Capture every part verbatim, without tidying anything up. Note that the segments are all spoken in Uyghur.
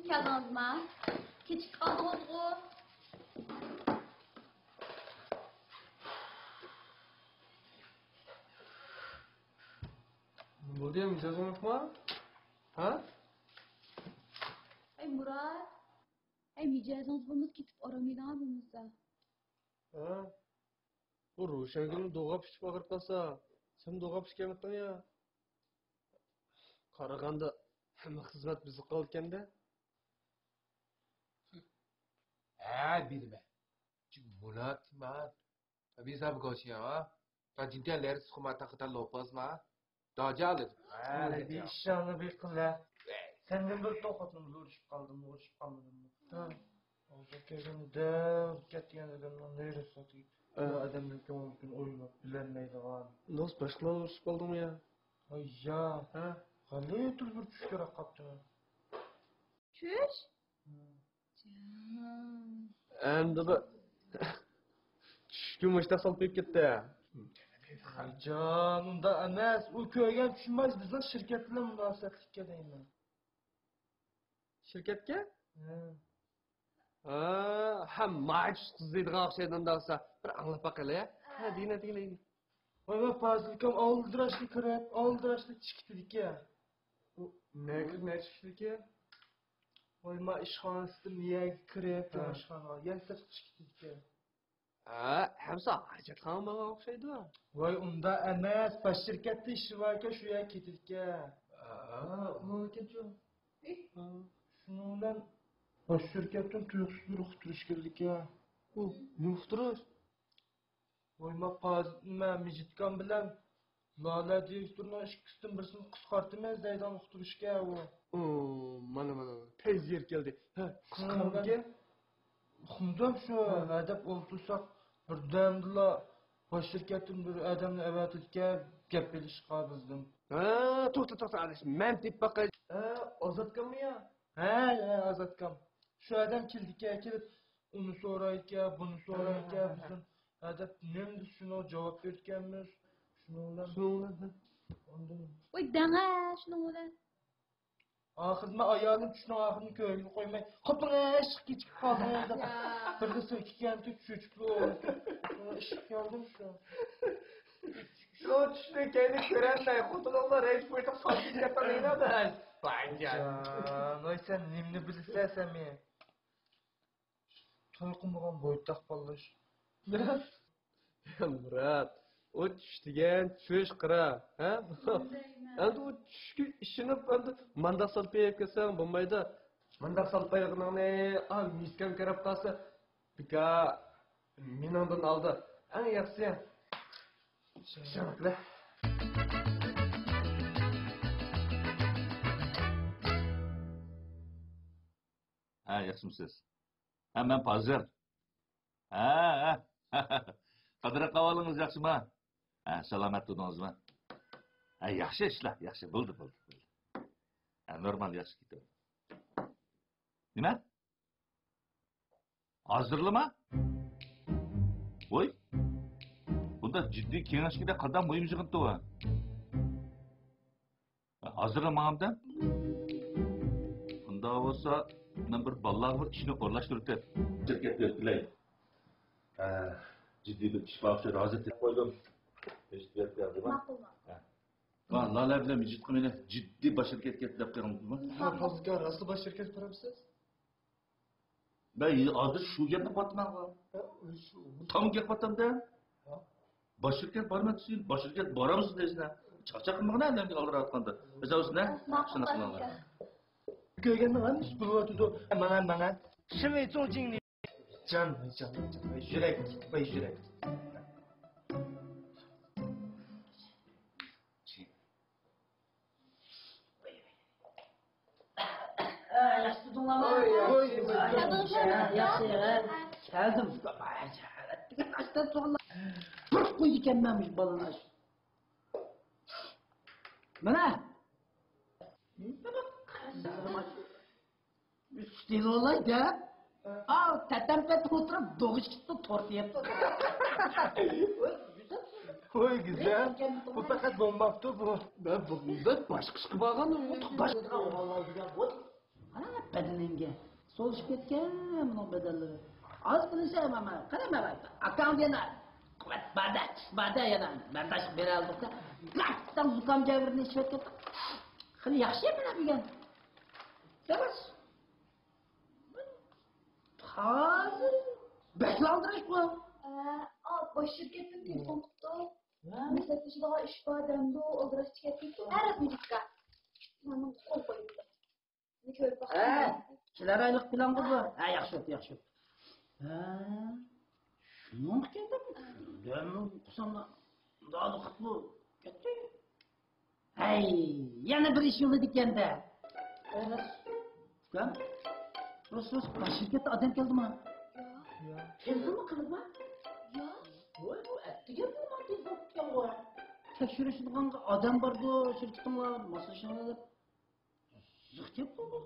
كەلدىڭىزما؟ كېچىكىپ قالدىڭىزغۇ؟ بولدى، مىجەزىڭىزمۇ؟ ھە؟ ئەي مۇرات، ئەي مىجەزىڭىز بولمىسا كېتىپ ئارام ئېلىڭا بولمىسا. ھە؟ بۇ روشەنگۈلمۇ دوغاپ ئىچىپ ئاغرىپ قالسا، سەن دوغاپ ئىچكەنمىتىڭ يا؟ قارىغاندا ھەممە خىزمەت بىزگە قالىدىكەندە. ھە، بىلىمەن. چۈنكى مۇرات ما، بىزا بۇ گوشيا، تا جىنتيا لەرس خۇما تاقىتا لوپازما. داجالىد. ھە، ئىشىڭنى بىر قىل ھە. سەندىن بىر توختىمىز ئۇرۇشۇپ قالدىممۇ، ئۇرۇشۇپ قالمىدىممۇ؟ ھە. ئاغزىغا كەلگەندە دەل كەتكەن ئادەمنىڭ نېرىسىغا تېگىپ، ئۇ ئادەمنىڭ كۆڭلىدىكىنى ئويلاپ بىلەلمەيدىغان. دوست، باشقىلار ئۇرۇشۇپ قالدىڭمۇ يا؟ ھاي يا. ھە؟ غەلىتە بىر چۈش كۆرۈپ قاپتىمەن. چۈش؟ ھە. جان. ئەمدى بۇ چۈشكە مۇشتاق سالىپ قويۇپ كەتتى. جان، ئۇنداق ئەمەس. ئۇ كۆرگەن چۈشىمۇ بىزنىڭ شىركەت بىلەن مۇناسىۋەتلىككەن دەيمەن. شىركەتكە؟ ھە. ھە، ھە، ماچۇس قىزىيدىغان ئوخشايدۇ ئۇنداق بولسا. بىر ئاڭلاپ باقايلى، ھە؟ ھە، دېگىنە، دېگىنە، دېگىنە. ۋاي، ۋاي، پازىلكام ئالدىراشلا كىرىپ، ئالدىراشلا چىقىپتىكەن. ئۇ نەگە، نەگە چىقىپتىكەن؟ ۋاي، ما ئىشخانىسىدىن يەرگە كىرىپ، ھە. ئىشخانىغا يەنە سىرتقا چىقىپتىكەن. ھە، ھەمسا ھاجەتخانا ماڭا ئوخشايدۇ. ۋاي، ئۇنداق ئەمەس، باش شىركەتتە ئىشى باركەن، شۇ يەرگە كېتىدىكەن. ھە، ئۇنىڭكىنچۇ؟ ھە، شۇنىڭ بىلەن باش شىركەتتىن تۇيۇقسىز بىر ئۇقتۇرۇش كەلدىكەن. ئۇ، نېمە ئۇقتۇرۇش؟ ۋاي، ما پاز-، نېمە، مىجىتكام بىلەن لالە دىرېكتورنىڭ ئىككىسىدىن بىرسىنى قىسقارتىمىز دەيدىغان ئۇقتۇرۇشكەن ئۇ. ئۇ، مانا، مانا، تېز يېرى كەلدى. ھە، قىسقارمىكىن؟ ئۇقمىدىم شۇ، ھە دەپ ئولتۇرساق، بىردەمدىلا باش شىركەتتىن بىر ئادەمنى ئەۋەتىدىكەن، گەپ ئېلىشقا بىزدىن. ھە، توختا، توختا، ئاداش، مەن تېپىپ باقاي. ھە، ئازادكاممۇ يا؟ ھە، ھە، ئازادكام. شۇ ئادەم كېلىدىكەن، كېلىپ ئۇنى سورايدىكەن، بۇنى سورايدىكەن، بىزدىن ھە دەپ نېمە دېسە شۇنىڭغا جاۋاب بېرىدىكەنمىز. شۇنىڭ بىلەن. شۇنىڭ بىلەن. ئاندىن. ۋاي دەڭە شۇنىڭ بىلەن. ئاخىرىدا مەن ئايالىم چۈشنىڭ ئاخىرىنى كۆرگىلى قويماي، قاپىڭ ئىشىق كېچىكىپ قالدىڭىز دەپ. بىردە سىلكىگەنتى چۆچۈپلا ئولتۇردۇم. ئىشىق ياندىم شۇ. شۇ چۈشنى كەينى كۆرەلمەي، خوتۇنۇڭلار رەنج بويىتىپ سالقىن كەتتىڭ دەيدۇ. جان، ۋاي سەن نېمىنى بىلىسەن سەن مېنى؟ توي قىلمىغان بويتاق بالىلار. يا مۇرات، ئۇ چۈش دېگەن چۈش قىرا، ھە؟ ئەمدى ئۇ چۈشكە ئىشىنىپ، ئەمدى مانداق سالپىيىپ كەتسەڭ بولمايدۇ. مانداق سالپايغىنىڭنى ئا مىسكەم كۆرۈپ قالسا، بىكار مېنىڭدىن ئالدى. ئەڭ ياخشىسى. شۇنىڭ بىلەن. ھە، ياخشىمۇسىز؟ ھە، مەن پازىر. ھە، ھە. قادىر ئاقا، ئەھۋالىڭىز ياخشىما؟ ھە، سالامەت تۇردىڭىزمۇ؟ ھە، ياخشى ئىشلار، ياخشى. بولدى، بولدى، بولدى. ھە، نورمال، ياخشى كېتىۋاتىدۇ. نېمە؟ ھازىرلىما؟ ۋوي، بۇنداق جىددىي كېڭەشكىدە قانداق مۇھىم يىغىنتى بۇ؟ ھازىرلا ماڭامدىم؟ ئۇنداق بولسا، مەن بىر بالىلارغا بىر ئىشنى ئورۇنلاشتۇرۇپ كەت. شىركەتكە ئۆتكۈلەي. ھە، جىددىي بىر ئىش بار ئوخشايدۇ، ھازىر تېلېفون قويدۇم. ماقۇل، ماقۇل. ھە. ۋا، لالە بىلەن مىجىتقا مېنى جىددىي باش شىركەتكە ئەكېلىپ قېلىڭ. ھە، پازىكا، راستلا باش شىركەتكە بارامسىز؟ مەن ھازىر شۇ گەپنى قىلىۋاتىمەنغۇ. ھە، شۇ. تاڭ گەپ قىلىۋاتامدە. ھە؟ باش شىركەت بارىمەن دېسە، باش شىركەت بارامسىز دەيسىلەر. چاقچاق قىلمىغىن ئادەمگە ئالدىراۋاتقاندا. مىسال ئۈستىنە شۇنداق قىلىڭلار. كۆرگەندىڭ ھەممىسى بولۇۋاتىدۇ. ماڭا، ماڭا. شىمىي چوڭ جىڭنى. جان، جان، جان، يۈرەك، يۈرەك. ياخشى تۇردۇڭلارمۇ؟ ۋوي، ياخشى. ياخشى، ھە. كەلدىم. بىر قويىدىكەنمەن مۇشۇ بالىلار. مانا. ئۈستىگە ئولاي دەپ، ئاۋ تەتەمپەتتە ئولتۇرۇپ دوغۇش كىتتى تورت يەپتۇ. ۋوي گۈزەل، بۇ پەقەت بولماپتۇ بۇ. مەن بۇنداق باشقا ئىشقا بارغان. باشقا ئوغۇللار دېگەن بۇ. قارا، بەدىنىڭگە سولۇشۇپ كەتكەن بۇنىڭ بەدەنلىرى. ئاز قىلىنسا، ماما، قارا، ماما، ئاكاڭ يەنە قۇۋۋەت بار-دە، كۈچ بار-دە، يەنە بەرداشلىق بېرەلىدۇق-دە. لەپتەڭ زۇكام جەۋرىنى ئىچىۋەتكەن. خېلى ياخشى مانا بۈگۈن. ياخشى. ھازىر بەكلا ئالدىراش بۇ. ئا، باش شىركەتتىن تېلېفون قىپتۇ. ھە؟ مەسلىھەتلىشىدىغان ئىش بار دەمدۇ، ئالدىراش كەتتى. ھە، رەسمىي چىققان. مانا قول قويۇپتۇ. بۇنى كۆرۈپ ھە، باققىن. كېلەر ئايلىق پىلانغا بۇ. ھە، ياخشى بوپتۇ، ياخشى بوپتۇ. ھە، شۇنىڭ ئىكەن دەپ، دەمنى قۇساملا مۇنداق قىپلا كەتتى. ھەي، يەنە بىر ئىش يوللىدىكەن-دە. ئۇكام، راست، راست، باش شىركەتتە ئادەم كەلدىما؟ يا. كەلدىمۇ، قىلىپما؟ يا. ۋاي، بۇ ئەتىگەن بولماپتۇ، بوپتىكەنغۇ. تەكشۈرۈشىدىغانغا ئادەم باردۇ، شىركىتىڭلار، ماسلىشىڭلار دەپ. زىق گەپ بولدى.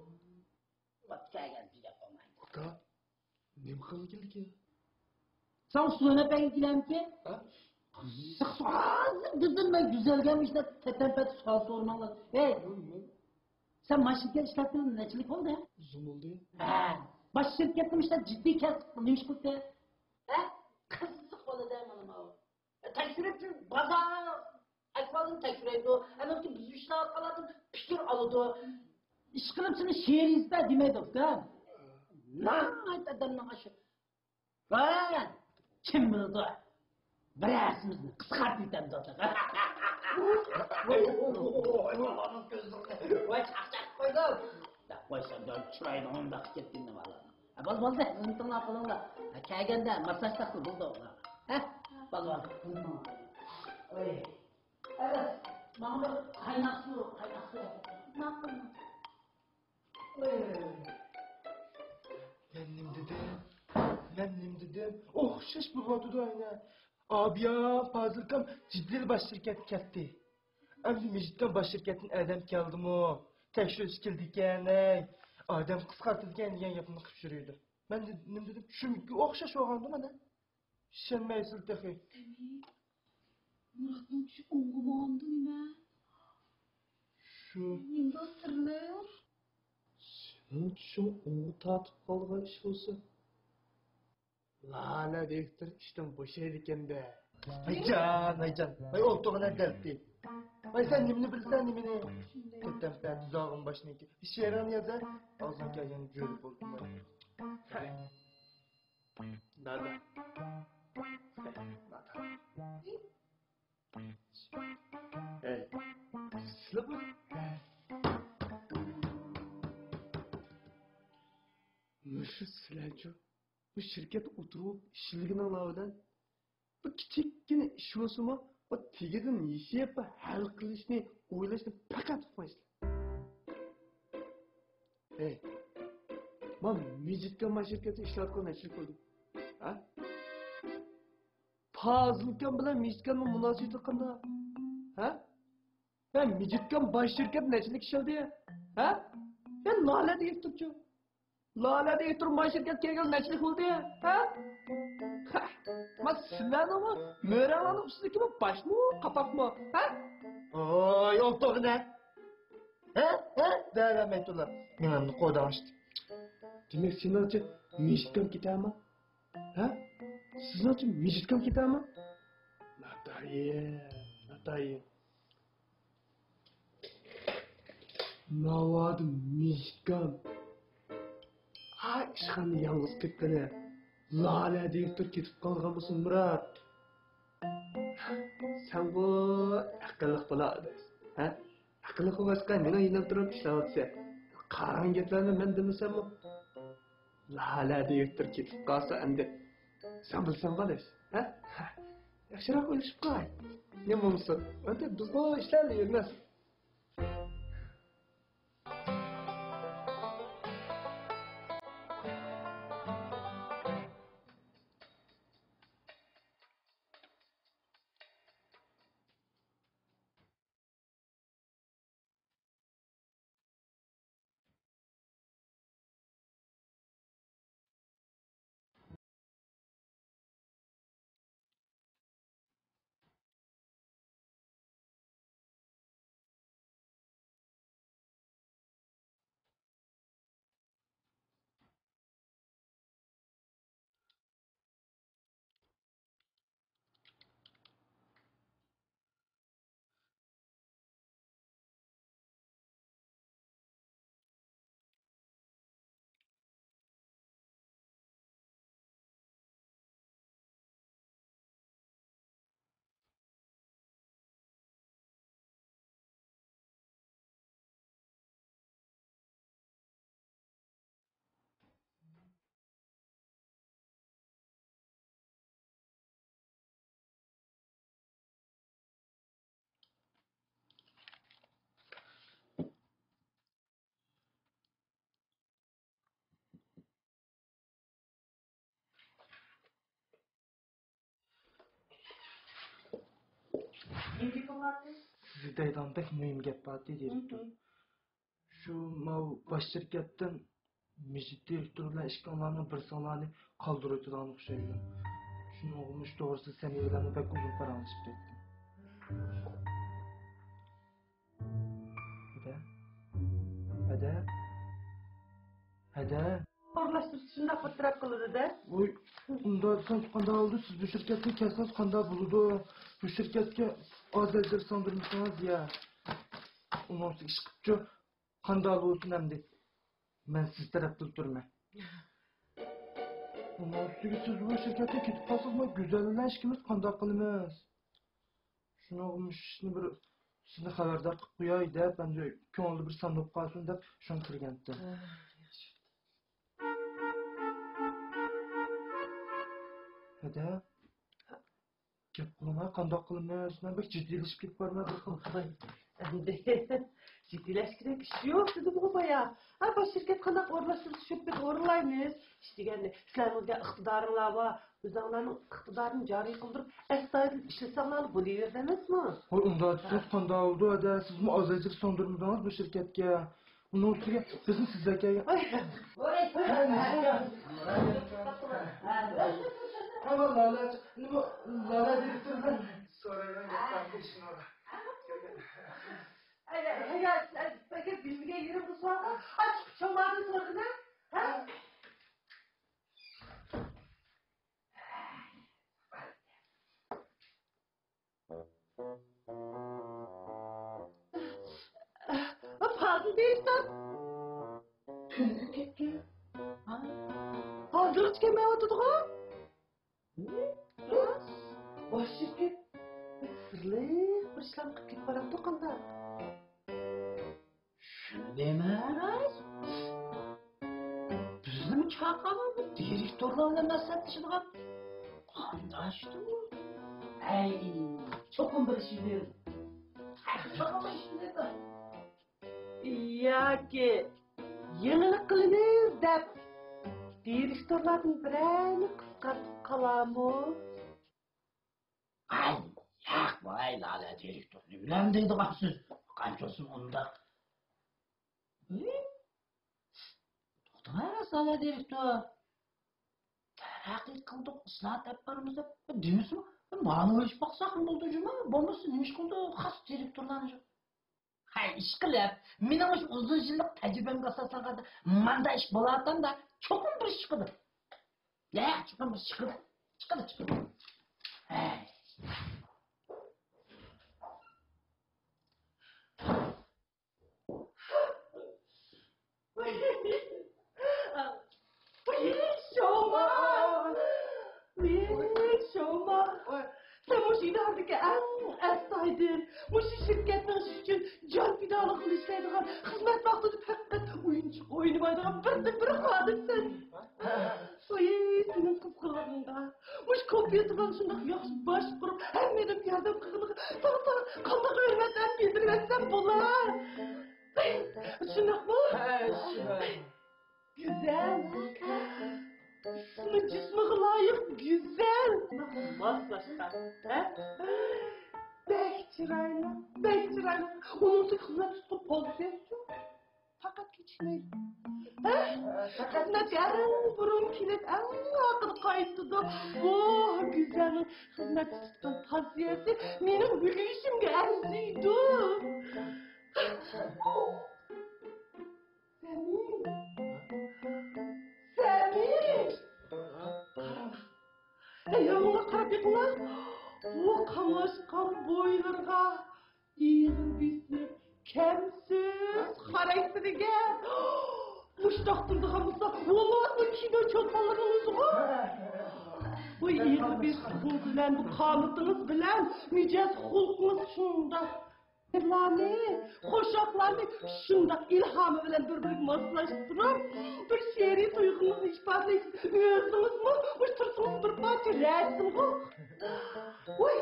ۋاي، كەلگەن بىر گەپ بولمايدۇ. ئاكا، نېمە قىلغىلى كېلدىكىن؟ ساڭا سۇ ئەپەرگىلى كېلەمكىن؟ ھە؟ قىزىق سوئال. ھازىر دېدىم مەن، گۈزەلگە مۇشۇنداق تەتەمپەتە سوئال سورىماڭلار. ھەي، سەن مانا شىركەت ئىشلەپ كەلگىلى نەچچە يىل بولدى؟ ئۇزۇن بولدى. ھە، باش شىركەتتە مۇشۇنداق جىددىي كەسىپ نېمە ئىش قىلدى؟ ھە؟ قىزىق بولىدۇ مانا ماۋۇ. تەكشۈرۈپ بازار ئەھۋالىنى تەكشۈرەيدۇ. ئەمەلىيەتتە بىز ئىشلەۋاتقانلاردىن پىكىر ئالىدۇ. ئىشقىلىپ سېنى شېئىر يېزىپ بەر دېمەيدۇ، ئۇكام. ناھايىتى ئادەمنىڭ ئاشۇ. ۋاي، كىم بىلىدۇ؟ بىرەرسىمىزنى قىسقارتىۋېتەمدۇ. ۋاي، چاقچاق قويدۇم. دەپ قويسا، چىرايىنىڭ ئۇنداق كەتكىنىنى بالىنىڭ. ھە، بولدى، بولدى. ئۇنتۇڭلار قىلىڭلار. ھە، كەلگەندە ماسساژ تاقىل بولدى ئۇلارغا. ھە؟ بالىلار، ئۇنتۇڭلار. ئوي. ئەۋەت، ماڭا بىر قايناق سۇ، قايناق سۇ. ماقۇل. ئوي، ئوي، ئوي. مەن نېمە دېدىم؟ مەن نېمە دېدىم؟ ئوخشاش بولۇۋاتىدۇ ئەنە. ئابىيا، پازىلكام جىددىي باش شىركەتكە كەتتى. ئەمدى مىجىتكام باش شىركەتتىن ئادەم كەلدىمۇ؟ تەكشۈرۈش كېلىدىكەن، ھەي. ئادەم قىسقارتىدىكەن دېگەن گەپنى قىلىپ يۈرىدۇ. مەن نېمە دېدىم؟ چۈشۈمگە ئوخشاش بولغاندۇ مانا. ئىشەنمەيسىلەر تېخى. دېمەك، مۇراتنىڭ چۈشى ئوڭغا ماڭامدۇ نېمە؟ شۇ. نېمىدۇ سىرلىق؟ سېنىڭ چۈشۈڭ ئوڭغا تارتىپ قالىدىغان ئىش بولسا، لالە دىرېكتور ئىشتىن بوشايدىكەن-دە. ۋايجان، ۋايجان، ۋاي ئولتۇرغىنە دەلتى. ۋاي سەن نېمىنى بىلىسەن، نېمىنى؟ شۇنداق. تەمپە تۇزاغىم باشنىڭكى. ئىش يېرىڭنى يازا. ئاغزىڭ كەلگەن جۆرە بولدۇم. نادا. نادا. ھەي، سىلە بۇ. مۇشۇ سىلەچۇ، بۇ شىركەتتە ئولتۇرۇپ ئىشلىگىنىڭلار بىلەن بۇ كىچىككىنە ئىش بولسىمۇ، بۇ تېگىدىن يېشىپ ھەل قىلىشنى، ئويلاشنى پەقەت ئۇقمايسىلەر. ھەي، ما مىجىتكام ما شىركەتتە ئىشلەۋاتقىلى نەچچە يىل بولدى؟ ھە؟ پازىلكام بىلەن مىجىتكامنىڭ مۇناسىۋىتى قانداق؟ ھە؟ ھە، مىجىتكام باش شىركەت نەچچىلىك ئىشلىدى؟ ھە؟ ھە، لالە دىرېكتورچۇ؟ لالە دىرېكتور باش شىركەت كەلگىلى نەچچىلىك بولدى؟ ھە؟ ھە، ما سىلەرنىڭمۇ مۆرەڭلارنىڭ ئۈستىدىكىمۇ باشمۇ، قاپاقمۇ؟ ھە؟ ۋاي، ئولتۇرغىنە. ھە؟ ھە؟ دەۋەرمەيتۇلار. مېڭەمنى قورداڭ ئاچتى. دېمەك، سېنىڭچە مىجىتكام كېتەما؟ ھە؟ سىزنىڭچە مىجىتكام كېتەما؟ ناتايىن، ناتايىن. ناۋادا مىجىتكام ھا ئىشخانىدا يالغۇز كېتىپ قېلىپ، لالە دىرېكتور كېتىپ قالغان بولسا، مۇرات، سەنغۇ ئەقىللىق بالا ئىدىڭ، ھە؟ ئەقىللىق بولغاچقا مېنىڭ يېنىمدا تۇرۇپ ئىشلەۋاتىسەن. قارىغان گەپلەرنى مەن دېمىسەممۇ، لالە دىرېكتور كېتىپ قالسا ئەمدى سەن بىلسەڭ قالايسەن، ھە؟ ياخشىراق ئويلىشىپ قاراي. نېمە بولمىسۇن، ئەمدى بىزغۇ ئىشلار يۈرمەس. سىزگە دەيدىغان بەك مۇھىم گەپ بار دېدى دىرېكتور. شۇ ماۋۇ باش شىركەتتىن مىجىت دىرېكتور بىلەن ئىككىڭلارنىڭ بىرسىڭلارنى قالدۇرۇۋېتىدىغان ئوخشايدۇ. شۇنىڭغىمۇ شۇ توغرىسىدا سەمىيە بىلەن بەك ئۇزۇن پاراڭلىشىپ كەتتىم. ھەدە؟ ھەدە؟ ھەدە؟ ئورۇنلاشتۇرۇش شۇنداق بىر تەرەپ قىلىدۇ-دە. ۋوي، ئۇنداق دېسەڭ قانداق بولىدۇ؟ سىز بۇ شىركەتتىن كەتسىڭىز قانداق بولىدۇ؟ بۇ شىركەتكە ئاز ئەجىر سىڭدۈرمىسىڭىز يا. ئۇنىڭ ئۈستىگە ئىشقىپچۇ، قانداق بولسۇن ئەمدى؟ مەن سىز تەرەپتە تۇرىمەن. ئۇنىڭ ئۈستىگە سىز بۇ شىركەتتىن كېتىپ قالسىڭىز، مانا گۈزەل بىلەن ئىككىمىز قانداق قىلىمىز؟ شۇنىڭغا مۇشۇ ئىشنى بىر سىزنى خەۋەردار قىلىپ قوياي دەپ، ئەمدى كۆڭلىدە بىر سەن بولۇپ قالسۇن دەپ شۇڭا كىرگەنتىم. ھە، ياخشى بوپتۇ. ھەدە، گەپ قىلىڭا، قانداق قىلىمىز؟ مەن بەك جىددىيلىشىپ كېتىپ بارىمەن. ۋاي، ئەمدى جىددىيلەشكۈدەك ئىش يوق دېدىمغۇ بايا. ھە، باش شىركەت قانداق ئورۇنلاشتۇرۇلسا شۇ پېتى ئورۇنلايمىز. ئىش دېگەندە سىلەرنىڭ ئىقتىدارىڭلار بار. ئۆزۈڭلارنىڭ ئىقتىدارىنى جارى قىلدۇرۇپ، ئەستايىدىل ئىشلىسەڭلار بولۇۋېرىدۇ ئەمەسمۇ؟ ھوي، ئۇنداق دېسىڭىز قانداق بولىدۇ، ھەدە، سىزمۇ ئاز ئەجىر سىڭدۈرمىدىڭىز بۇ شىركەتكە. ئۇنىڭ ئۈستىگە بىزنى سىزدەك. ۋاي. ھە، نېمە؟ ھە، لالە، نېمە، لالە دېيىپتۇ بىزنى. سورايمەن، گەپ بار ئىشىڭلار. ئەگەر، ئەگەر، ئەگەر بىلمىگەن يېرىڭ بولسا، ئاچىق چامادىن سورىغىنا. ھە؟ پازىل دىرېكتور. تۈنۈگۈن كەتكەن. ھازىرغىچە كەلمەيۋاتىدىغۇ؟ باش شىركەت سىرلىق بىر ئىشلارنى قىلىپ كېتىپ بارامدۇ قانداق؟ شۇنداقمۇ راست؟ بىزنىمۇ چاقىرغان بۇ دىرېكتورلار بىلەن مەسلىھەتلىشىدىغان. قانداقتۇ؟ ھەي، چوقۇم بىر ئىش بىلىدۇ. ھەر بىر ئىش بىلىدۇ. ياكى يېڭىلىق قىلىمىز دەپ دىرېكتورلاردىن بىرەرنى قىسقارتىپ قالارمۇ؟ ئاي، ياق، ۋاي، لالە دىرېكتور، نېمىلەرنى دەيدىغانسىز؟ قانچىسى ئۇنداق. ھە؟ توختاڭ، لالە دىرېكتور. تەرەققىي قىلدۇق، ئىسلاھات ئېلىپ بارىمىز دەپ دېمىسىمۇ، مانا ئويلىشىپ باقساق بولىدۇ جۇما. بولمىسا نېمە ئىش قىلدۇق خاس دىرېكتورلارنى؟ ھەي، ئىشقىلىپ، مېنىڭ مۇشۇ ئۇزۇن يىللىق تەجرىبەمگە ئاساسلانغاندا، ماندا ئىش بولۇۋاتامدا، چوقۇم بىر ئىش چىقىدۇ. ياق، چوقۇم بىر ئىش چىقىدۇ. چىقىدۇ، چىقىدۇ. ھەي. ۋاي، شوما! ۋاي، شوما! سەن مۇشۇ ئىدارىدىكى ئەڭ ئەستايىدىل، مۇشۇ شىركەتنىڭ ئىشى ئۈچۈن جان پىدالىق قىلىپ ئىشلەيدىغان، خىزمەت ۋاقتىدا پەقەت ئويۇنچۇق ئوينىمايدىغان بىردىنبىر خادىمسەن. ۋاي، سېنىڭ قىزغىنلىقىڭغا، مۇشۇ كومپيۇتېرلارنى شۇنداق ياخشى باشقۇرۇپ، ھەممە ئادەمگە ياردەم قىلغىنىغا، ساڭا، ساڭا قانداق ھۆرمەتلەرنى بىلدۈرۈۋەتسەم بولا؟ شۇنداقمۇ؟ ھە، شۇنداق. گۈزەل. ئىسمى جىسمىغا لايىق گۈزەل. ماسلاشقان، ھە؟ بەك چىرايلىق، بەك چىرايلىق. ئۇنىڭ خىزمەت تۇتقان پوزىتسىيەسىچۇ؟ پەقەت كېچىكمەيدۇ. ھە؟ خىزمەتكە ئەڭ بۇرۇن كېلىپ، ئەڭ ئاخىرى قايتىدۇ. بۇ گۈزەلنىڭ خىزمەتكە تۇتقان پوزىتسىيەسى مېنىڭ ئۆگىنىشىمگە ئەرزىيدۇ. سەمىم! سەمىم! قاراڭلار! ھەي، يامغۇرغا قاراپ بېقىڭلار! بۇ قاملاشقان بويلىرىغا ئېغىر بېسىم، كەمسىز خاراكتېرىگە مۇشتاق تۇرىدىغان بولسا، بولۇۋاتقان كىنو چولپانلىرىڭىزغۇ! بۇ ئېغىر بېسىمىڭىز بىلەن، بۇ قامىتىڭىز بىلەن مىجەز خۇلقىڭىز شۇنداق. شېئىرلارنى، قوشاقلارنى شۇنداق ئىلھامى بىلەن بىر-بىرىگە ماسلاشتۇرۇپ، بىر شېئىرىي تۇيغۇڭىزنى ئىپادىلەيسىز. ئۆزىڭىزمۇ مۇشۇ تۇرسىڭىز بىر پارچە رەسىمغۇ. ۋاي،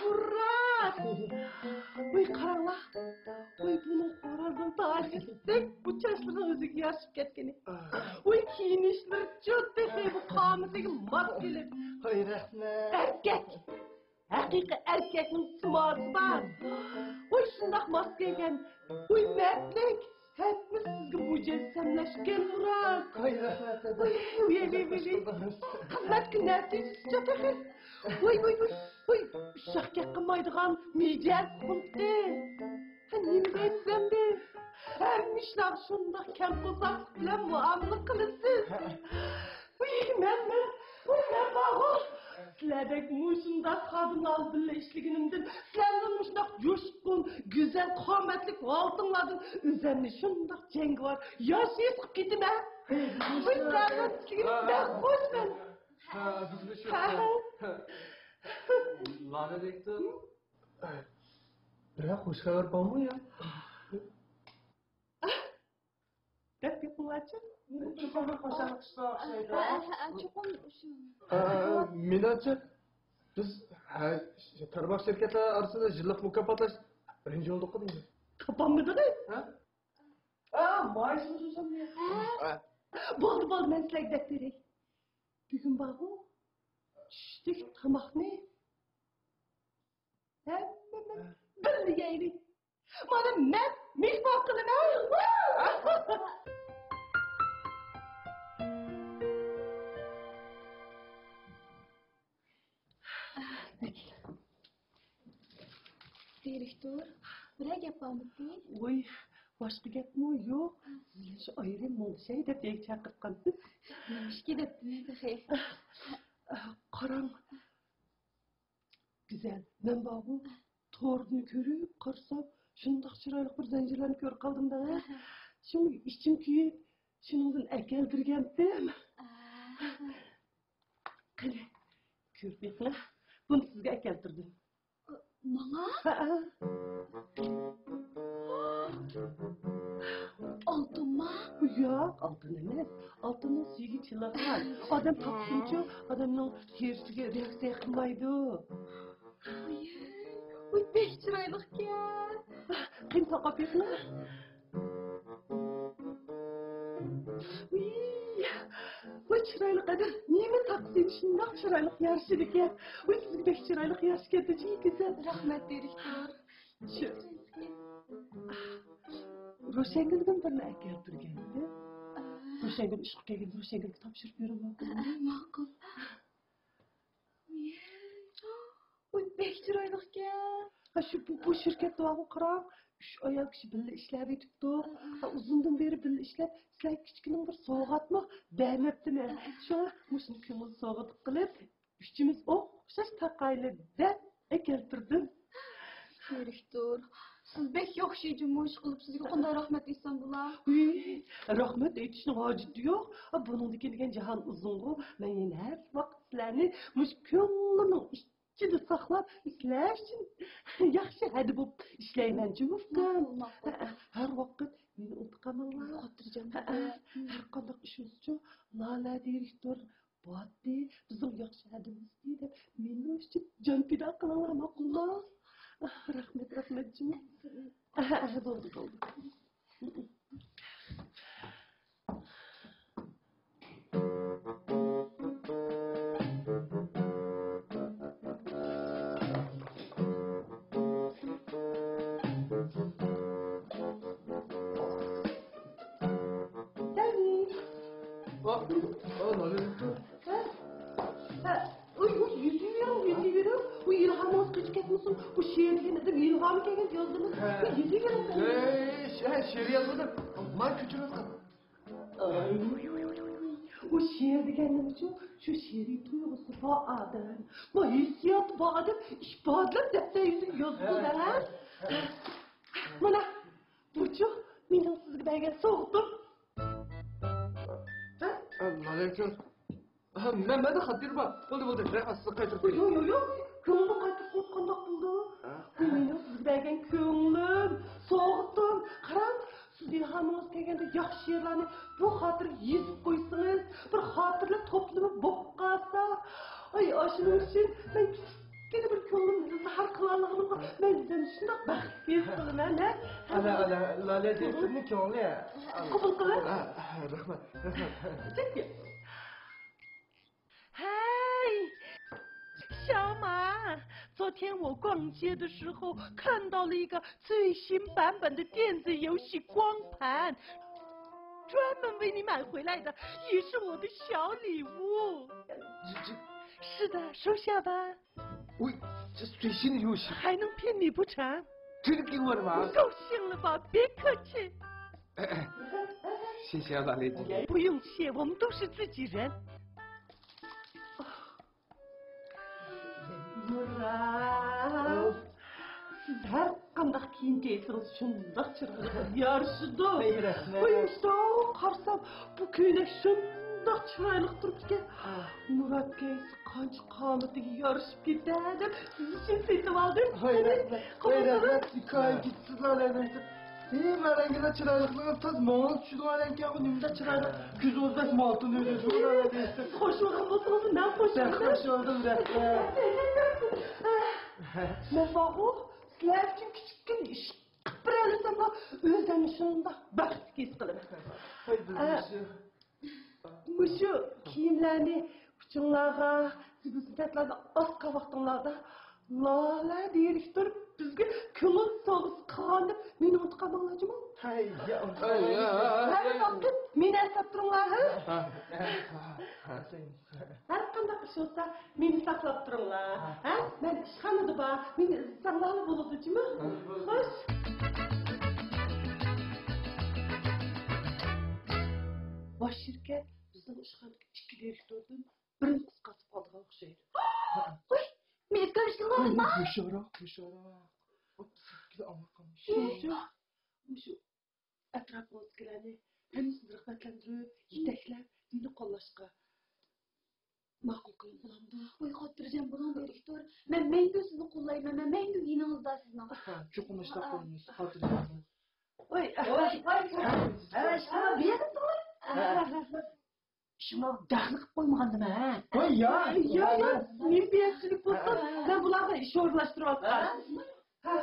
مۇرات! ۋاي، قاراڭلار! ۋاي، بۇنىڭ خورازنىڭ تاجىدەك بۇ چاچلىرىنىڭ ئۆزىگە يارىشىپ كەتكىنى. ۋاي، كىيىنىشلىرىچۇ تېخى بۇ قامىتىگە ماس كېلىپ. ۋاي، رەھمەت! ئەركەك! ھەقىقىي ئەركەكنىڭ سىماسى بار. ۋاي، شۇنداق ماس كەلگەن. ۋاي، مەردلىك. ھەممە سىزگە مۇجەسسەملەشكەن، مۇرات. ۋاي، رەھمەت، ۋاي، ۋاي، ۋاي، ۋاي. خىزمەت كۈنى نەتىجىسىچە تېخى. ۋاي، ۋاي، ۋاي، ۋاي. ئۇششاق گەپ قىلمايدىغان مىجەز خۇمتى. ھە، نېمە دەيمىز ئەمدى؟ ھەممە ئىشلارغا شۇنداق كەم قورساقلىق بىلەن مۇئامىلە قىلىسىز. ۋىي، مەن، مەن، ۋىي، مەن بارغۇ. سىلەردەك مۇشۇنداق خادىملار بىللە ئىشلىگىنىمدىن، سىلەرنىڭ مۇشۇنداق جۇشقۇن، گۈزەل، قامەتلىك ھالىتىڭلاردىن ئۆزەمنى شۇنداق جەڭگىۋار، ياش ھېس قىلىپ كېتىمەن. ۋىي، سىلەرنىڭ ئىشلىگىنىمدىن خۇشمەن. ھە، بىزمۇ شۇ. ھە. ھە. لالە دەيتتى. بىرەر خۇش خەۋەر بارمۇ يا؟ دەپ بېقىڭلارچۇ. چوقۇم بىر خۇشاللىق ئىشلار ئوخشايدۇ. ھە، ھە، ھە، چوقۇم شۇ. ھە، مېنىڭچە، بىز، ھە، تارماق شىركەتلەر ئارىسىدا يىللىق مۇكاپاتلاش بىرىنچى بولدۇق دەيمەن. تاپالمىدىڭىز؟ ھە؟ ھە، مايسىمۇ سوزامدۇ؟ ھە. بولدى، بولدى، مەن سىلەرگە دەپ بېرەي. بۈگۈن بارغۇ، چۈشلۈك تاماقنى ھەممىمىز بىللە يەيلى. مانا مەن مېھمان قىلىمەن. دىرېكتور، بىرەر گەپ بارمىكىن؟ ۋوي، باشقا گەپمۇ يوق. سىز بىلەن شۇ ئايرىم مۇڭدىشاي دەپ يەي چاقىرتقان. نېمىشكى دەپتىمەن تېخى. قاراڭ. گۈزەل، مەن بارغۇ، توردىن كۆرۈپ قارىسام، شۇنداق چىرايلىق بىر زەنجىرلەرنى كۆرۈپ قالدىم دە. ئەھە. شۇ ئىچىم كۆيۈپ، شۇنىڭدىن ئەكەلدۈرگەنتىم. ئەھە. قېنى، كۆرۈپ بېقىڭ. بۇنى سىزگە ئەكەلدۈردۈم. ماڭا؟ ھەئە. ئالتۇنما؟ ياق، ئالتۇن ئەمەس. ئالتۇننىڭ سۈيىگە چىلىغان. ئادەم تاپسۇنچۇ، ئادەمنىڭ تېرىسىگە رېئاكسىيە قىلمايدۇ. ۋۇي، ۋۇي، بەك چىرايلىقكەن. قېنى، تاقاپ بېقىڭ. ۋۇي، ۋۇي، چىرايلىق ئادەم. نېمە تاقىسى، شۇنداق چىرايلىق يارىشىدىكەن. ۋۇي، سىزگە بەك چىرايلىق يارىشىپ كەتتى، چىن گۈزەل. رەھمەت، دىرېكتور. شۇ روشەنگۈلدىن بىرنى ئەكەلدۈرگەنتى. ئا. روشەنگۈل ئىشقا كەلگەندە روشەنگۈلگە تاپشۇرۇپ بېرىڭ. ئا، ماقۇل. ۋۇي، بەك چىرايلىقكەن. ھە، شۇ، بۇ، بۇ شىركەتتە بارغۇ، قاراڭ. ئۈچ ئايال كىشى بىللە ئىشلەۋېتىپتۇ. ئا، ئا. ھە، ئۇزۇندىن بېرى بىللە ئىشلەپ، سىلەرگە كىچىككىنە بىر سوۋغاتمۇ بەرمەپتىمەن. ئا، ئا. شۇڭا مۇشۇنى كۆڭۈل سوۋغىتى قىلىپ، ئۈچىمىز ئوخشاش تاقايلى دەپ ئەكەلتۈردۈم. دىرېكتور، سىز بەك ياخشى جۇمۇ ئىش قىلىپ، سىزگە قانداق رەھمەت ئېيتسام بولا؟ ھۇي، رەھمەت ئېيتىشنىڭ ھاجىتى يوق. بۇنىڭدىن كېيىن دېگەن جاھان ئۇزۇنغۇ، مەن يەنە ھەر ۋاقىت سىلەرنى مۇشۇ كۆڭلۈمنىڭ ئىچىدە ساقلاپ، سىلەر ئۈچۈن ياخشى ھەدە بولۇپ ئىشلەيمەن جۇمۇ ئۇكام. ماقۇل، ماقۇل. ھە، ھەر ۋاقىت مېنى ئۇنتۇپ قالماڭلار. خاتىرجەم بول. ھە، ھە، ھەر قانداق ئىش بولسىچۇ، لالە دىرېكتور باتتى، بىزنىڭ ياخشى ھەدىمىزدى دەپ مېنىڭ ئۈچۈن جان پىدا قىلىڭلار، ماقۇلمۇ؟ ئاھ، رەھمەت، رەھمەت جۇمۇ. ئەھە، ئەھە، بولدى، بولدى. سەمىم. ئا، ئا، ناجىدە. ھە؟ ھە. ئۇي، ئۇي، يېتىۋېرىڭ، يېتىۋېرىڭ. ئۇ ئىلھامىڭىز قېچىپ كەتمىسۇن. بۇ شېئىر دېگەن ئادەم ئىلھامى كەلگەن يازدىمۇ. ھە. ئۇي، يېتىۋېرىڭ. ھەي، ھە، شېئىر يازمىدىم. مانا كۆچۈرۈۋاتقان. ئاي. ئۇ شېئىر دېگەن نېمىچۇ؟ شۇ شېئىرىي تۇيغۇسى بار ئادەم، بۇ ھېسسىياتى بار ئادەم ئىپادىلەپ دەپتەر يۈزىگە يازىدۇ ھە، ھە؟ ھە. مانا. بۇچۇ مېنىڭ سىزگە بەرگەن سوۋغىتىم. ھە؟ ئاللالەيكۇم. ھە، مەن، مەندە خاتىرە بار. بولدى، بولدى. رەھمەت، سىزگە قايتۇرۇپ بېرەي. يوق، يوق، يوق. كۆڭلۈم قايتۇرۇپ قويۇپ قانداق بولىدۇ؟ ھە؟ بۇ مېنىڭ سىزگە بەرگەن كۆڭلۈم، سوۋغىتىم. قاراڭ، سىز ئىلھامىڭىز كەلگەندە ياخشى شېئىرلارنى بۇ خاتىرىگە يېزىپ قويسىڭىز، بىر خاتىرىلەر توپلىمى بولۇپ قالسا. ئاي، ئاشۇنىڭ ئۈچۈن مەن كىچىك كىچىككىنە بىر كۆڭلۈمنى ئىزھار قىلالىغىنىمغا مەن ئۆزۈمنى شۇنداق بەختلىك ھېس قىلىمەن، ھە؟ ئالا، ئالا، لالە دىرېكتورنىڭ كۆڭلى. قوبۇل قىلىڭ. ھە، ھە، رەھمەت، رەھمەت. چەككە. ھەي، شاما، 昨天我逛街的时候看到了一个最新版本的电子游戏光盘，专门为你买回来的，也是我的小礼物。这这，是的，收下吧，喂，这是最新的游戏，还能骗你不成？真的给我的吗？高兴了吧？别客气。哎哎，谢谢啊，老雷姐。不用谢，我们都是自己人。 مۇرات، سىز ھەر قانداق كىيىم كىيسىڭىز شۇنداق چىرايلىق يارىشىدۇ. ۋاي، رەھمەت. ۋاي، مۇشۇنداق قارىسام، بۇ كۆينەك شۇنداق چىرايلىق تۇرۇپتىكەن. مۇرات كىيسە قانچە قامىتىگە يارىشىپ كېتەر دەپ سىز ئۈچۈن سېتىۋالدىم. ۋاي، رەھمەت. ۋاي، رەھمەت. ھېكايە كېتىسىز، رەھمەت. ھېي، مەرەڭگىلەر چىرايلىقلىقىغا تاز ماڭا چۈشىدىغان ئىكەنغۇ، نېمىدەك چىرايلىق. كۆزىڭىزدەك مالتىن ئۆرۈپ. سىز خوش بولغان بولسىڭىز، مەن خوش بولدۇم. خوش بولدۇم، رەھمەت. مەن بارغۇ، سىلەر ئۈچۈن كىچىككىنە ئىش قىلىپ بېرەلىسەملا، ئۆزۈمنى شۇنداق بەختلىك ھېس قىلىمەن. ھەي، بىز ئە، مۇشۇ مۇشۇ كىيىملەرنى ئۇچۇڭلارغا، سىزنىڭ سۈرەتلەرنى ئاسقان ۋاقتىڭلاردا لالە دىرېكتور بىزگە كۆڭۈل سوۋغىسى قىلغان دەپ مېنى ئۇنتۇپ قالماڭلار جۇمۇ. ھەي، يا، ھەي، يا. ھەر ۋاقىت مېنى ئەسلەپ تۇرۇڭلار، ھە؟ ھە، ھە، ھە، ھە. ھەر قانداق ئىش بولسا مېنى ساقلاپ تۇرۇڭلار، ھە؟ مەن ئىشخانىدا بار، مېنى ئىزدىسەڭلارلا بولىدۇ جۇمۇ. خوش. باش شىركەت بىزنىڭ ئىشخانىدىكى ئىككى دىرېكتوردىن بىرىنى قىسقارتىپ قالىدىغان ئوخشايدۇ. قوي، مېنى ئىسكەر ئىشكىلىڭلار. ھوشياراق، ھوشياراق. مۇشۇ، مۇشۇ ئەتراپىڭىزدىكىلەرنى ھەممىسىنى رىغبەتلەندۈرۈپ، يېتەكلەپ، مېنى قوللاشقا ماقۇل قىلىڭ، بولامدۇ؟ ۋاي، خاتىرجەم بولۇڭ، دىرېكتور. مەن مەڭگۈ سىزنى قوللايمەن، مەن مەڭگۈ يېنىڭىزدا سىزنىڭ. ھە، چوقۇم ئىشلەپ قويىمىز، خاتىرجەم بولۇڭ. ۋاي، ۋاي، ۋاي، ھە، شۇڭا بۇ يەردە تۇرۇڭ. شۇڭا دەخلى قىلىپ قويمىغاندىمەن، ھە؟ ۋاي، يا، يا، يا، نېمە بىئەدەپچىلىك بولسۇن، مەن بۇلارغا ئىش ئورۇنلاشتۇرۇۋاتقان. ھە،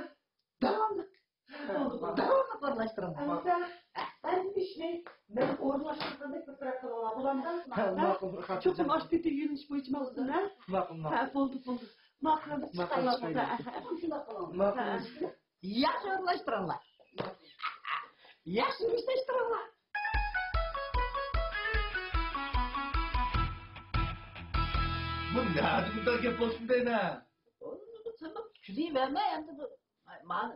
داۋاملىق. داۋاملىق ئورۇنلاشتۇرۇڭ. ئەمىسە، ھەممە ئىشنى مەن ئورۇنلاشتۇرغاندەك بىر تەرەپ قىلىڭلار، بولامدۇ؟ ھە، ماقۇل، خاتىرجەم. چوقۇم ئاشۇ پېتى يۆنىلىش بويىچە ماڭسۇن، ھە؟ ماقۇل، ماقۇل. ھە، بولدى، بولدى. ماقۇل، ئەمىسە، ماقۇل، چىقىڭلار. ماقۇل. ھە، ھە. شۇنداق قىلىڭلار. ماقۇل. ھە. ياخشى ئورۇنلاشتۇرۇڭلار. ياخشى ئورۇنلاشتۇرۇڭلار. بۇ نەدە بۇنداق گەپ بولسۇن دەيمەن. سەن بىر كۈلۈۋەرمە ئەمدى بۇ. مانا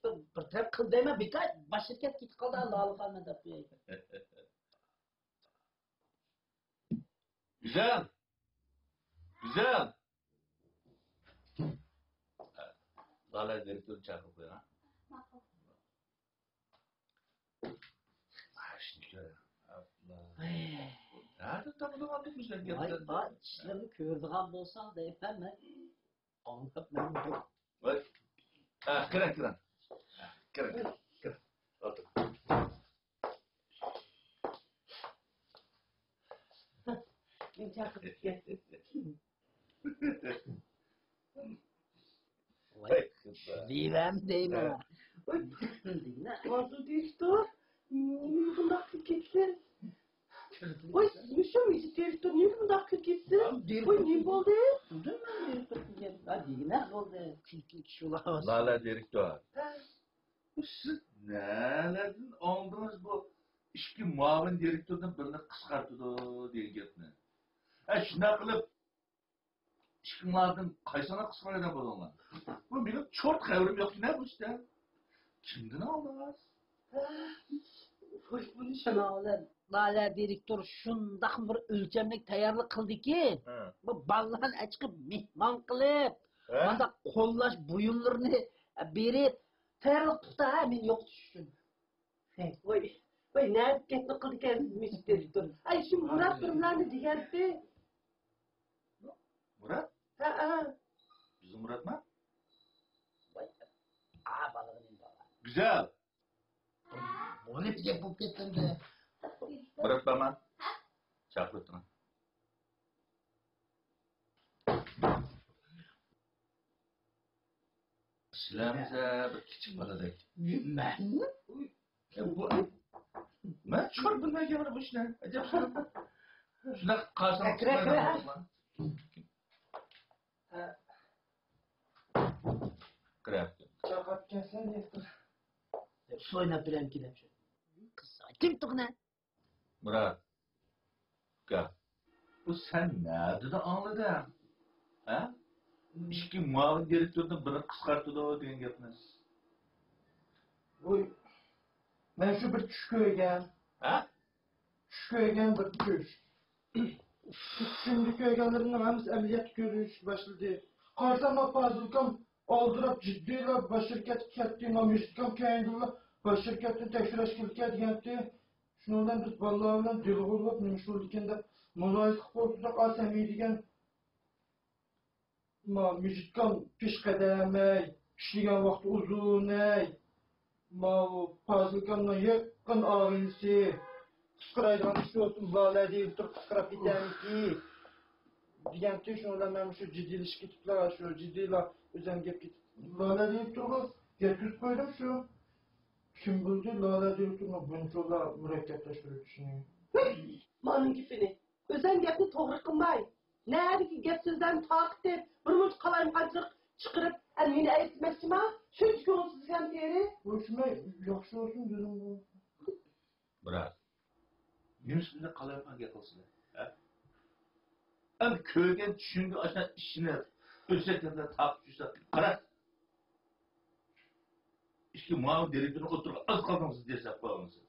بىر، بىر تەرەپ قىل دەيمەن، بىكار باش شىركەت كېتىپ قالدى، لالە قالمىدى دەپ. گۈزەل! گۈزەل! لالە دىرېكتورنى چاقىرىپ قويۇڭ، ھە؟ ماقۇل. ئاشتىكە. ئەپلا. نەدە تاپىدىغاندۇ گۈزەل گەپلەرنى؟ ۋاي، ئىشلىرىنى كۆرىدىغان بولساڭ دەيمەن مەن. ئاڭلاپ مەن. ۋاي. ھە، كىرىڭ، كىرىڭ. كىرىڭ، كىرىڭ، كىرىڭ. ئولتۇر. مېنى چاقىرىپ كەتتى. ۋاي، دېۋەم دەيمەن. ۋاي، دېگىنە. ۋازۇ دىرېكتور، نېمە بۇنداق قىلىپ كەتسە؟ ۋاي، مۇشۇ دىرېكتور نېمە بۇنداق كۈلكە ئېتىسىز؟ ۋاي، نېمە بولدى؟ ھە، دېگىنە بولدى. كۈلكە شۇلار. لالە دىرېكتور. ھە. سىز نەلەردىن ئاڭلىدىڭىز بۇ ئىككى مۇئاۋىن دىرېكتوردىن بىرنى قىسقارتىدۇ دېگەن گەپنى؟ ھە، شۇنداق قىلىپ ئىككىڭلاردىن قايسىڭلار قىسقىرىدىغان بولدۇڭلار؟ بۇ مېنىڭ چورت خەۋىرىم يوقكەن بۇ ئىشتا. كىمدىن ئاڭلىدىڭىز؟ ۋاي، بۇنى شۇ لالە، لالە دىرېكتور شۇنداق بىر ئۆلچەملىك تەييارلىق قىلدىكى، ھە. بۇ بالىلارنى ئەچىقىپ مېھمان قىلىپ، ھە؟ مانداق قوللاش بۇيۇملىرىنى بېرىپ، تەييارلىق تۇتتا، ھە، مېنى يوقىتىش ئۈچۈن. ۋاي، ۋاي، نەدە گەپنى قىلدىكەن مۇشۇ دىرېكتور؟ ئاي، شۇ مۇرات بىرلارنى دېگەنتى. مۇرات؟ ھە، ھە. بىزنىڭ مۇراتمۇ؟ ۋاي، ئا، بالىغا نېمە بار؟ گۈزەل! بۇنى گەپ بولۇپ كەتكەندە. مۇرات بارما؟ چاقىرىپ تۇرۇڭ. سىلەرمىسە بىر كىچىك بالىدەك. مەنمۇ؟ مەن چوڭ بىلمەيمەن بۇ ئىشنى. ئەجەب. شۇنداق قارىسام، كىرە، كىرە. ھە. كىرەپتۇ. چاقاپ كەلسە دىرېكتور. دەپ سويناپ بېرەمكى دەپ شۇ. قىز ئاجىم تۇغنە. مۇرات، ئۇكا، بۇ سەن نەدىن ئاڭلىدىڭ؟ ھە؟ ئىككى مۇئاۋىن دىرېكتوردىن بىرنى قىسقارتىدۇ دېگەن گەپنى. ۋوي، مەن شۇ بىر چۈش كۆرگەن. ھە؟ چۈش كۆرگەن بىر چۈش. چۈشۈمدە كۆرگەنلىرىمنىڭ ھەممىسى ئەمەلىيەتتە كۆرۈنۈشكە باشلىدى. قارىسام، پازىلكام ئالدىراپ جىددىيلا باش شىركەتكە كەتتى. مانا مىجىتكام كەينىدىنلا باش شىركەتنى تەكشۈرۈش كېلىدىكەن دېگەنتى. شۇنىڭ بىلەن بىز بالىلار بىلەن دېلوغا بولۇپ، نېمە ئىش بولىدىكەن دەپ مۇلاھىزە قىلىپ ئولتۇردۇق. ئا، سەمىي دېگەن ما مىجىتكام پېشقەدەم ئەي، ئىشلىگەن ۋاقتى ئۇزۇن ئەي، ماۋۇ پازىلكامنىڭ يېقىن ئاغىنىسى، قىسقىرايدىغان ئىش بولسۇن، لالە دېيىپ تۇرۇپ قىسقىراپ كېتەمىكى دېگەنتى. شۇنىڭ بىلەن مەن شۇ جىددىيلىشىپ كېتىپلا، شۇ جىددىيلا ئۆزۈم گەپ كېتىپ، لالە دېيىپ تۇرغان يەتكۈزۈپ قويدۇم شۇ. كىم بىلدى لالە دېيىپ تۇرغان بۇنچىلا مۇرەككەپلەشتۈرۈپ ئىشنى. مانىڭ گېپىنى. ئۆزەم گەپنى توغرا قىلماي، نەدىكى گەپ سۆزلەرنى تارقىتىپ، بىر مۇنچە قالايمىقانچىلىق چىقىرىپ، ئەنە مېنى ئەيىبلىمەكچىما؟ شۇنچە كۆڭۈلسىز ئىكەن تېرى. بۇ شۇماي ياخشى بولسۇن دېدىمغۇ. بىراق، نېمىشقا بۇنداق قالايمىقان گەپ قىلىسىلەر؟ ھە؟ ئەمدى كۆرگەن چۈشۈڭگە ئاشۇنداق ئىشىنىپ، ئۆسەكلەردە تارتىپ يۈرسەڭ، قارا! ئىككى مۇئاۋىن دىرېكتورنى ئوتتۇرىغا ئاز قالدىڭىز دېسەپ قويغانسىز.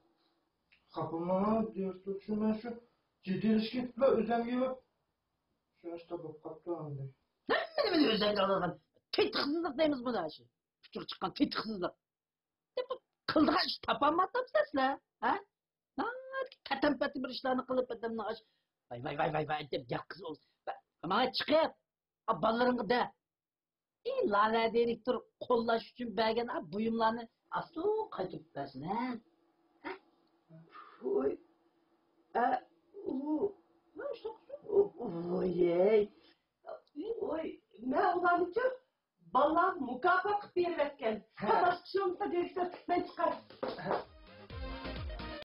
خاپا بولماڭ، دىرېكتور، شۇ مەن شۇ جىددىيلىشىپ كېتىپلا ئۆزەمگە ئېلىپ، شۇ ئاشتا بولۇپ قاپتۇ ئەمدى. ھەممىنى مېنى ئۆزەمگە ئالىدىغان تېتىقسىزلىق دەيمىز بۇنى، ئاشۇ ئۇچۇرغا چىققان تېتىقسىزلىق. دەپ قىلىدىغان ئىش تاپالماپتىمسىلەر، ھە؟ ناھايىتى پەتەن-پەتى بىر ئىشلارنى قىلىپ، ئادەمنى ئاش-، ۋاي، ۋاي، ۋاي، ۋاي، ۋاي دەپ گەپ قىلسا، ماڭا چىقىپ، ئا، بالىلىرىڭغا دە. ئى، لالە دىرېكتور قوللاش ئۈچۈن بەرگەن، ئا، بۇيۇملارنى ئاستىغا قايتۇرۇپ بەرسۇن، ھە؟ ھە؟ ۋوي. ئە، ئۇ، ۋوي. ۋوي. مەن ئۇلارنىچۇ بالىلارغا مۇكاپات قىلىپ بېرىۋەتكەن. ھە. باشقا ئىش بولمىسا، دىرېكتور، مەن چىقاي.